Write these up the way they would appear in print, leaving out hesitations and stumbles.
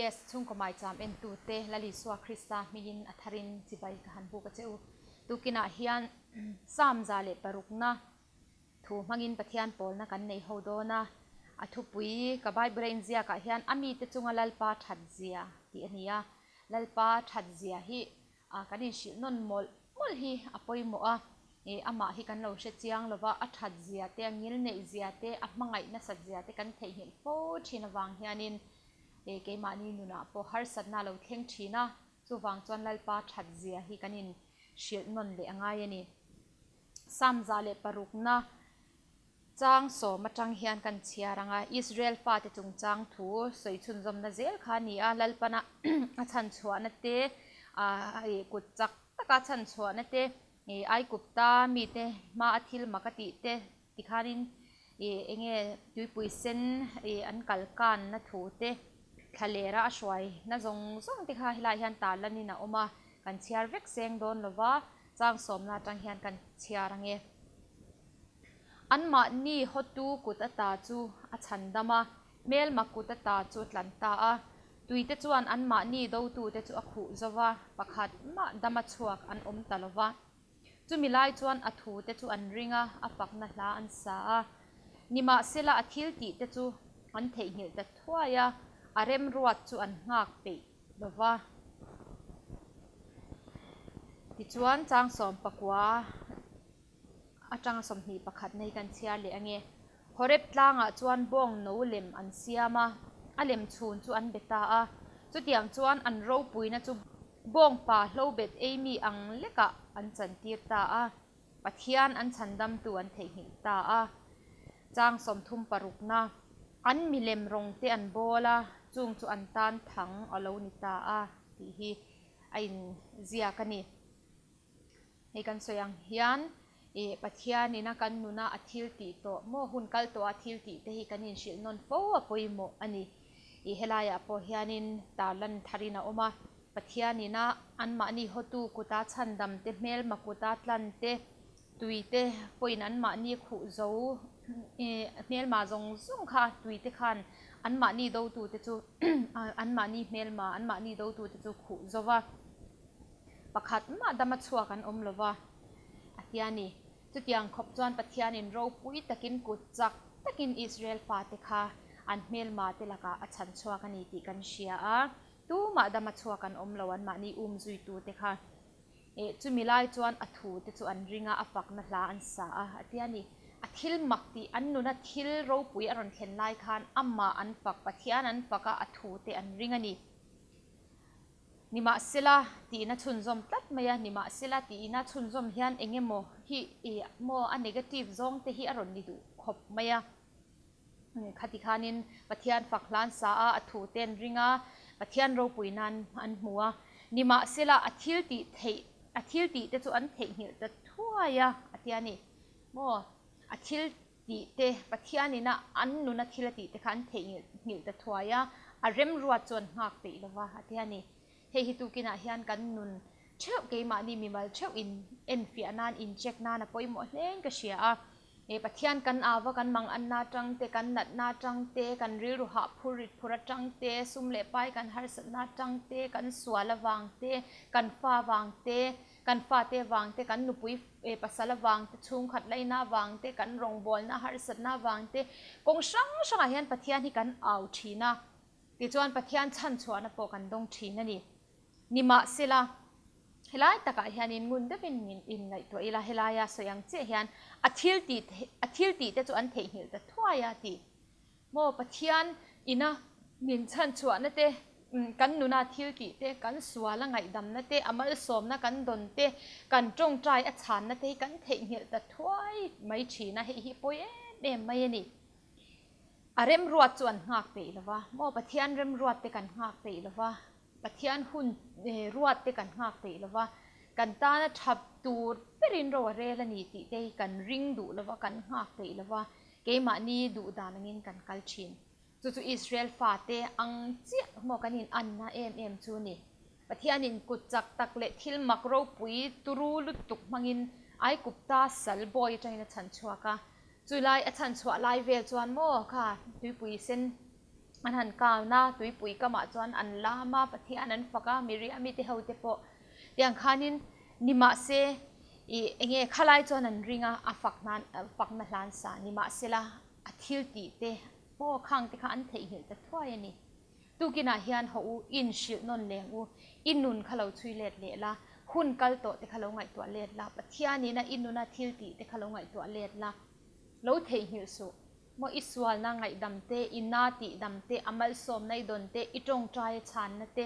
VBS chhungkaw maicham entute Lal Isua Krista hmingin a tharin chibai ka han buk a che u. Tukinah hian Psalm 106na thu hmangin Pathian pawlna kan nei ho dawn a. A thupui ka Bible a inziakah hian a mite chunga Lalpa that zia tih a ni a. Lalpa that zia hi kan inhrilh nawn mawlh mawlh hi a pawimawh a. Ih amah hi kan lo hre chiang lo va, a that zia te, a ngil neih zia te, a hmangaih nasat zia te kan theihnghilh fo thin avang hianin ih keimahni nunah pawh harsatna a lo thleng thin a, chuvang chuan Lalpa that zia hi kan inhrilh nawn leh a ngai a ni. Psalm 106na Chang sawm atang hian kan chhiar ang a, Israel fate chungchang thu sawi chhunzawmna zel kha a ni a, Lalpana a chhanchhuahna te, ih kut chak taka chhanchhuahna te, ih Aikupta mite hma a thil mak a tih te tikhanin ih eng nge tuipui sen ih an kal kanna thu te, thlalera a hruaina zawng zawng te kha helaiah hian tarlanin a awm a, kan chhiar vek seng dawn lova, chang sawmna atang hian kan chhiar ang e. Anmahni hotu kut ata chu a chhan dam a, hmelma kut ata chu a tlan ta a. Tuite chuan anmahni dotute chu a khuh zo va, pakhat mah dama chhuak an awm ta lo va. Chumi lai chuan a thute chu an ring a, a fakna hla an sa a. Nimahsela a thil tihte chu an theihnghilh ta thuai a, a remruat chu an nghak peih lo va. Tichuan chang sawmpakua. Atanga 21 nei kan chhiar leh ange. Horeb tlangah chuan bawng no lem an siam a, a lem chhun chu an be ta a. Chutiang chuan an ropuina chu bawng pa hlobet ei mi ang lekah an chantir ta a, Pathian an chhandamtu an theihnghilh ta a. Chang 36na, An milem rawng te an bawl a, chung chu an tan thang a lo ni ta a tih hi a inziak a ni. Hei kan sawi ang hian ih Pathianin a kan nuna a thil tih tawh maw hun kal tawh a thil tih te hi kan inhrilh nawn fo a pawimawh a ni. Ih helaiah pawh hianin tarlan tharin a awm a, Pathianin a anmahni hotu kuta chhandam te, hmelma kuta tlan te, tui te pawhin anmahni khuh zo ih hmelma zawng zawng kha tui te khan anmahni dotu te chu anmahni hmelma anmahni dotu te chu khuh zo va. Pakhat mah dama chhuak an awm lova, a ti a ni. Chutiang khawp chuan Pathianin ropui takin kut chak takin Israel fate kha an hmelma te lakah a chhan chhuak a ni tih kan hria a, tumah dama chhuak an awm lo anmahni um zuitute kha. Eh, chumi lai chuan a thute chu an ring a, a fakna hla an sa a, a ti a ni. A thil mak tih an nuna thil ropui a rawn thlen lai khan amah an fak, Pathian an fak a, a thute an ring a ni. Nimahsela, tihna chhunzawm tlat mai a, nimahsela tihna chhunzawm hian eng emaw hi ih maw a negative zawng te hi a rawn ni duh khawp mai a. Khati khanin Pathian fak hlan sa a, a thu te an ring a, Pathian ropui nan an hmu a. Nimahsela, a thil tih theih, a thil tih te chu an theihnghilh ta thuai a, a tia ni. Maw, a thil tih te, Pathianin a an nuna thil a tih te kha an theihnghilh ta thuai a, a remruat chu an nghak peih lo va, a ti a ni. Hei hi tukinah hian kan nun theuh, keimahni mimal theuh in enfiah nan, in check nan a pawimawh hlein ka hria a. He Pathian kan ava kan mang anna atang te, kan natna atang te, kan rilru hah phur rit phur atang te, sum leh pai kan harsatna atang te, kan sual avang te, kan fa vang te, Kan fate avang te, kan nupui pasal avang te, chhungkhat laina avang te, kan rawngbawlna harsatna avang te, kawng hrang hrangah hian Pathian hi kan au thin a, tichuan Pathian chhanchhuahna pawh kan dawng thin a ni. Nimahsela, helai takah hianin ngun deuhin inngaihtuah ila, helaia sawi ang chiah hian a thil tih a thil tih te chu an theihnghilh ta thuai a tih. Maw Pathian ina min chhanchhuahna te, kan nuna thil tih te, kan sual a ngaihdamna te, a malsawmna kan dawn te, kan tawngtai a chhanna te hi kan theihnghilh ta thuai mai thin a, hei hi pawi em em mai a ni. A remruat chu an nghak peih lo va, maw Pathian remruat te kan nghak peih lo va, Pathian hun ruat te kan nghak peih lo va, kan tana tha tur berin ro a rel a ni tih te hi kan ring duh lo va, kan nghak peih lo va, keimahni duh dan angin kan kal thin. Chu chu Israel fate ang chiah maw kan in anna em em chu ni. Pathianin kut chak tak leh thil mak ropui turu lutuk hmangin Aikupta sal bawi atangin a chhan chhuak a. Chulai a chhan chhuah lai vel chuan maw kha tuipui sen. An han kân a, tuipui kamah chuan an lam a, Pathian an fak a, Miriami te hote pawh tiang khanin nimahse ih enge khalai chuan an ring a, a fak nan fakna hlan sa nimahsela a thil tih te maw khang te kha an theihnghilh ta thuai a ni. Tukinah hian haw u, in hrilh nawn leng u, i nun kha lo chhui let leh la, hun kal tawh te kha lo ngaihtuah let la, Pathianin a i nuna thil tih te kha lo ngaihtuah let la, lo theihnghilh suh. Maw i sualna ngaihdam te, i na tihdam te, a malsawmna i dawn te, i tawngtai a chhanna te,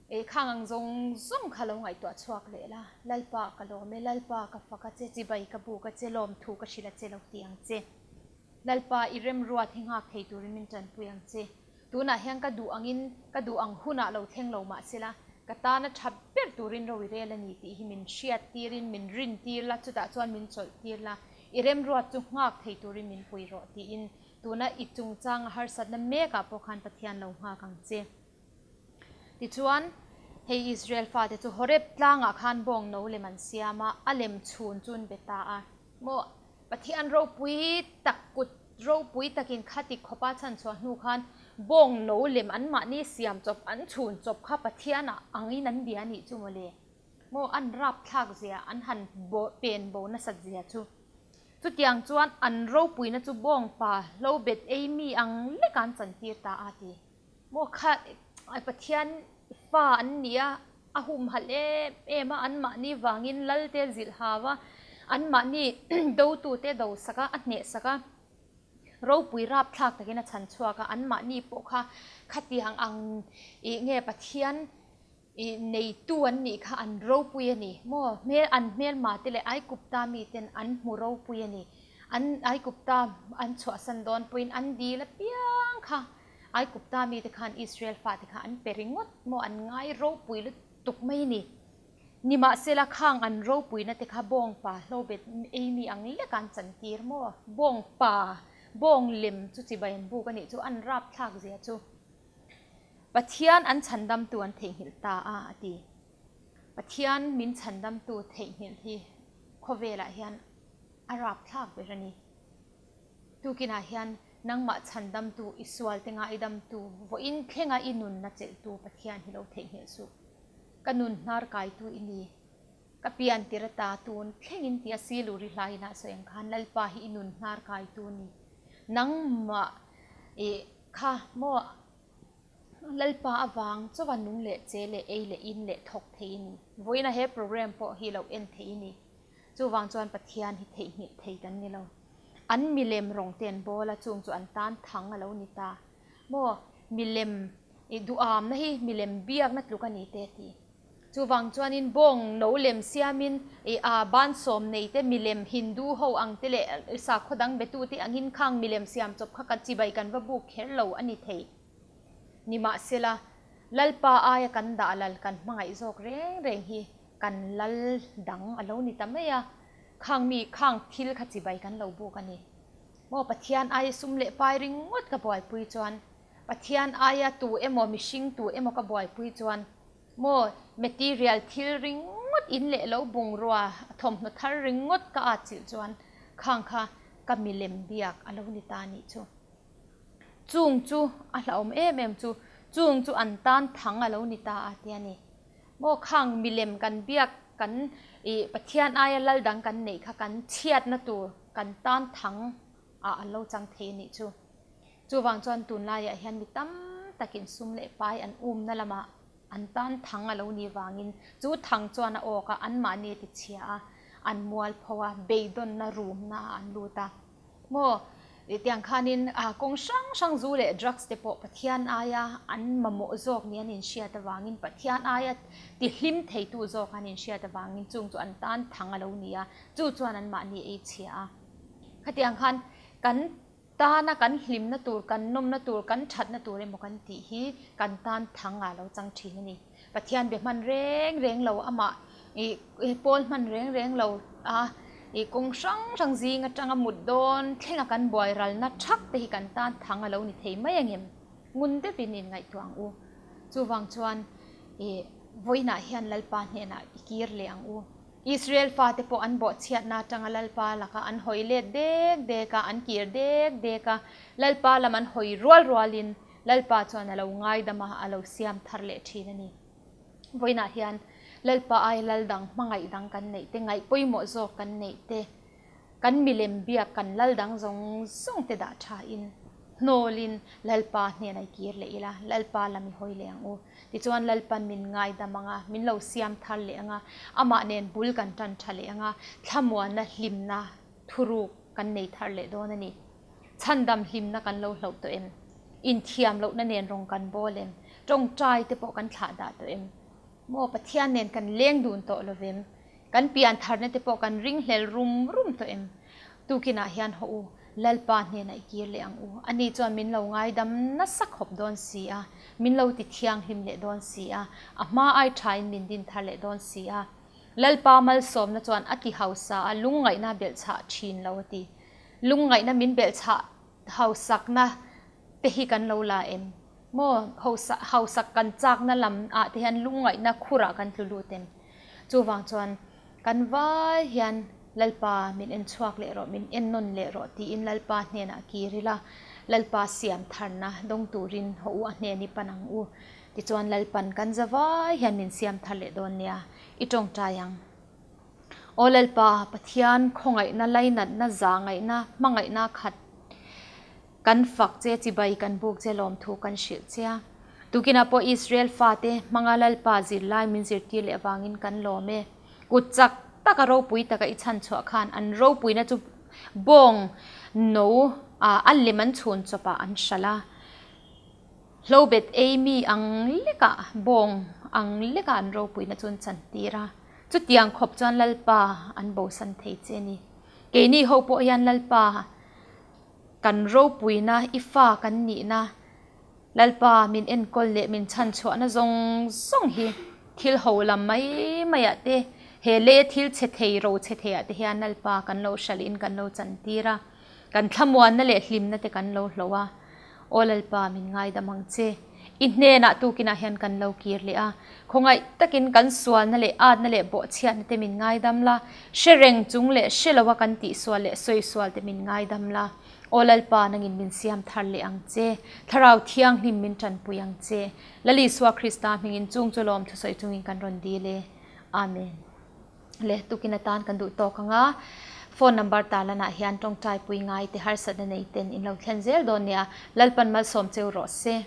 eh khang ang zawng zawng kha lo ngaihtuah chhuak leh la, Lalpa ka lawm e, Lalpa ka fak a che, chibai ka buk a che, lawmthu ka hrilh a che lo ti ang che. Lalpa i remruat hi nghak thei turin min tanpui ang che. Tunah hian ka duh angin ka duh ang hunah lo thleng lo mah sela, ka tana tha ber turin ro i rel a ni tih hi min hriat tirin min rin tir la, chutah chuan min chawlh tir la, i remruat chu nghak thei turin min pui rawh tiin tuna i chungchanga harsatna mekah pawh khan Pathian lo nghak ang che. Tichuan, hei Israel fate chu Horeb tlangah khan bawng no lem an siam a, a lem chhun chu an be ta a. Maw, Pathian ropui tak kut ropui takin khati khawpa chhanchhuah hnu khan bawng no lem anmahni siam chawp an chhun chawp kha Pathian ah angin an bia anih chu mawle. Maw, an rapthlak zia, an han pen bo nasat zia chu. Chutiang chuan an ropuina chu bawng pa hlo bet ei mi ang lek an chantir ta a ti. Maw kha Pathian fa an ni a, a humhalh em em a, anmahni vangin Lalte zilh hau a, anmahni dotute do sak a, a hneh sak a, ropui rapthlak takin a chhan chhuak a, anmahni pawh kha khatiang ang ih nge Pathian ih neitu an nih kha an ropui a ni maw, hmel an hmelma te leh Aikupta miten an hmu ropui a ni, an Aikupta an chhuahsan dawn pawhin an dil apiang kha Aikupta mite khan Israel fate kha an pe ringawt maw an ngai ropui lutuk mai ni. Nimahsela khang an ropuina te kha bawngpa hlobet ei mi ang lek an chantir maw? Bawngpa, bawng lem chu chibai an buk a nih chu an rapthlak zia chu. Pathian an chhandamtu an theihnghilh ta a a ti. Pathian min chhandamtu theihnghilh hi khawvelah hian a rapthlak ber a ni. Tukinah hian nangmah chhandamtu, i sualte ngaidamtu, vawiin thlenga i nunna chelhtu Pathian hi lo theihnghilh suh. Ka nun hnar kaitu i ni. Ka pian tir ata tun thlengin tia Siluri hla ina sawi ang khan Lalpa hi i nun hnar kaitu ni. Nangmah i kha maw Lalpa avang chauha nung leh che leh ei leh in leh thawk thei i ni. Vawiina he program pawh hi lo en thei i ni. Chuvang chuan Pathian hi theihnghilh thei kan ni lo. An milem rawng te an bawl a, chung chu an tan thang a lo ni ta. Maw, milem i duhamna hi milem biakna tluk a ni te a ti. Chuvang chuanin bawng no lem siamin i a bansawm nei te milem Hindu ho ang te leh sakhaw dang betute angin khang milem siam chawp kha kan chibai kan va buk kher lo a ni thei. Nimahsela, Lalpa aia kan dah lal kan hmangaih zawk reng reng hi kan lal dang a lo ni ta mai a, khang mi khang thil kha chibai kan lo buk a ni. Maw Pathian aia sum leh pai ringawt ka buaipui chuan, Pathian aia tu emaw mihring tu emaw ka buaipui chuan, maw material thil ringawt in leh lo bungrua thawmhnaw thar ringawt ka atchilh chuan khang kha ka milem biak a lo ni ta a nih chu. Chung chu a hlauhawm em em chu, chung chu an tan thang a lo ni ta a ti a ni. Maw khang milem kan biak kan ih Pathian aia lal dang kan neih kha kan chhiatna tur kan tan thang ah an lo chang thei a nih chu. Chuvang chuan tunlaiah hian mi tam takin sum leh pai an umna lamah an tan thang a lo nih vangin chu thang chuan a awk a, anmahni a tichhia a, an mualpho a, beidawnna rumna ah an lut a. Maw, tiang khanin kawng hrang hrang zu leh drugs te pawh Pathian aia an mamawh zawk ni an inhriat avangin Pathian aia tihlim theitu zawk an inhriat avangin chung chu an tan thang a lo ni a, chu chuan anmahni ei chhia a. Khatiang khan kan tana kan hlimna tur, kan nawmna tur, kan thatna tur emaw kan tih hi kan tan thang a lo chang thin a ni. Pathian be hman reng reng lo, amah ih pawl hman reng reng lo a, ih kawng hrang hrang zing atanga mut dawn thlenga kan buai ralna thak te hi kan tan thang a lo ni thei mai ang em? Ngun deuhin inngaihtuah ang u. Chuvang chuan ih vawiinah hian Lalpa hnenah i kir leh ang u. Israel fate pawh an bawhchhiatna atanga Lalpa laka an hawi let dek dek a, an kir dek dek a, Lalpa lam an hawi rual rualin. Lalpa chuan a lo ngaidam a, a lo siam thar leh thin a ni. Vawiinah hian Lalpa ai lal dang hmangaih dang kan neih te, ngaih pawimawh zawk kan neih te, kan milem biak kan lal dang zawng zawng te dah tha in hnawl in Lalpa hnenah i kir leh ila, Lalpa lam i hawi leh ang u. Tichuan Lalpan min ngaidam ang a, min lo siam thar leh ang a, amah nen bul kan tan tha leh ang a, thlamuanna hlimna thuruk kan nei thar leh dawn a ni. Chhandam hlimna kan lo hlauh tawh em? Inthiam lohna nen rawng kan bawl em? Tawngtai te pawh kan thlah dah tawh em? Maw Pathian nen kan leng dun tawh lo vem? Kan pian tharna te pawh kan ringhlel rum rum tawh em? Tukinah hian haw u, Lalpa hnenah i kir leh ang u. Ani chuan min lo ngaidam nasa khawp dawn si a, min lo ti thianghlim leh dawn si a, a hma ai thain min din thar leh dawn si a. Lalpa malsawmna chuan a ti hausa a, lungngaihna belhchhah thin lo a ti. Lungngaihna min belhchhah hausakna te hi kan lo la em? Maw hausak kan chakna lam ah te hian lungngaihna khurah kan tlu lut em? Chuvang chuan kan vai hian Lalpa min en chhuak leh rawh, min en nawn leh rawh tiin Lalpa hnenah kir ila, Lalpa siam tharna dawng turin haw u a hnen i pan ang u. Tichuan Lalpan kan za vai hian min siam thar leh dawn nia, i tawngtai ang. Aw Lalpa, Pathian khawngaihna, lainatna, zahngaihna, hmangaihna khat kan fak che, chibai kan buk che, lawmthu kan hrilh che a. Tukinah pawh Israel fate hmanga Lalpa zirlai min zirtir leh avangin kan lawm e. Kut chak taka ropui taka i chhan chhuah khan an ropuina chu bawng no a lem an chhun chawpah an hralh a. Hlobet ei mi ang lekah, bawng ang lekah an ropuina chu an chantir a. Chutiang khawp chuan Lalpa an bosan thei che a ni. Keini ho pawh hian Lalpa kan ropuina, i fa kan nihna, Lalpa min enkawl leh min chhanchhuahna zawng zawng hi thil ho lam mai maiah te, he lei thil chhe thei, ro chhe theiah te hian Lalpa kan lo hralhin kan lo chantir a. Kan thlamuanna leh hlimna te kan lo hloh a. Aw Lalpa, min ngaidam ang che. I hnenah tukinah hian kan lo kir leh a. Khawngaih takin kan sualna leh atna leh bawhchhiatna te min ngaidam la. Hre reng chung leh hre loa kan tihsual leh sawisual te min ngaidam la. Aw Lalpa, nangin min siam thar leh ang che. Thlarau Thianghlim min tanpui ang che. Lal Isua Krista hmingin chung chu lawm thusawi chungin kan rawn dil e. Amen. Le tukin atan kan duh tawk ang a, phone number tarlanah hian tawngtai pui ngai te harsatna nei ten in lo thlen zel dawn nia, Lalpan malsawm cheu rawh se.